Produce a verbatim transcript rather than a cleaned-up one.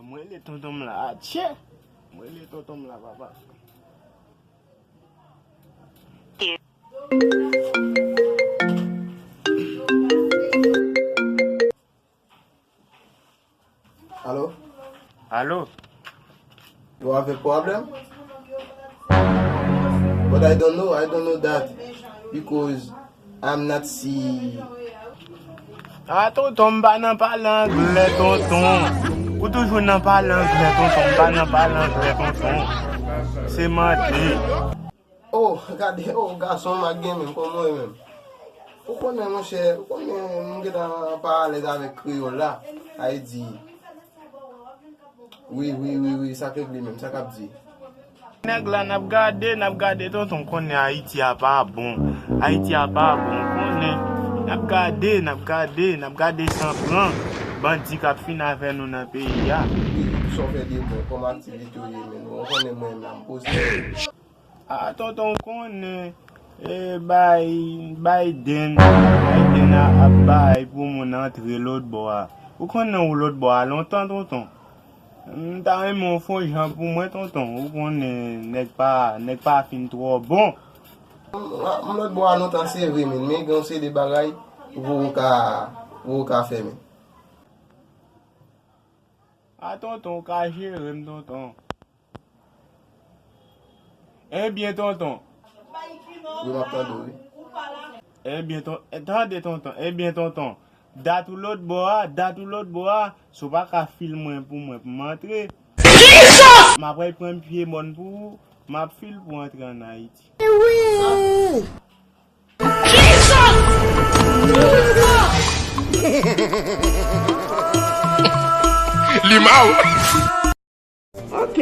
Mwen rele tonton m la, atchè! Mwen rele tonton m la, papa. Alo? Alo? Yo avèk pwoblèm? But I don't know, I don't know that because I'm not see. Ah, tonton, m pa nan pale anglè, tonton. Ou toujou nan pale anglè, tonton. M pa nan pale anglè, tonton. Se mande. Oh, gade, oh, gason m ak gen menm, kòman w ye menm? Ou konnen, monchè, ou konnen m gentan pa alèz avèk kreyòl la. Sa vle di, wi, wi, wi, wi, sa k regle menm, sa k ap di? Nèg la, n ap gade, n ap gade, tonton, konnen Ayiti a pa bon. Ayiti a pa bon, konnen. N ap gade, n ap gade, n ap gade san pran bandi k ap fin avè nou nan peyi a. Wi, sa w fè de bon, kòm aktivite w ye menm, bon, ou konnen mwen menm la, m poze. Ah, tonton, ou konnen, e, Bay-, Biden, Biden a, ap bay pou moun antre lòt bò a. Ou konnen ou lòt bò a lontan, tonton. M ta renmen w fè yon jan pou mwen, tonton. Ou konnen nèg pa, nèg pa fin twò bon. M, m lòt bò a lontan, se vre, men, men gen yon seri de bagay ou poko ka, ou poko ka fè, men. Ah, tonton, ou ka jere m, tonton. Ebyen, tonton. Wi, m ap tande w, wi. Ebyen, ton-, eh, tande, tonton. Ebyen, tonton. Dat ou lòt bò a, dat ou lòt bò a. Si w pa ka fil mwen pou mwen, pou m antre, m ap al pran pye mòn pou ou, m ap fil pou antre ann Ayiti. Li ma w. Ok.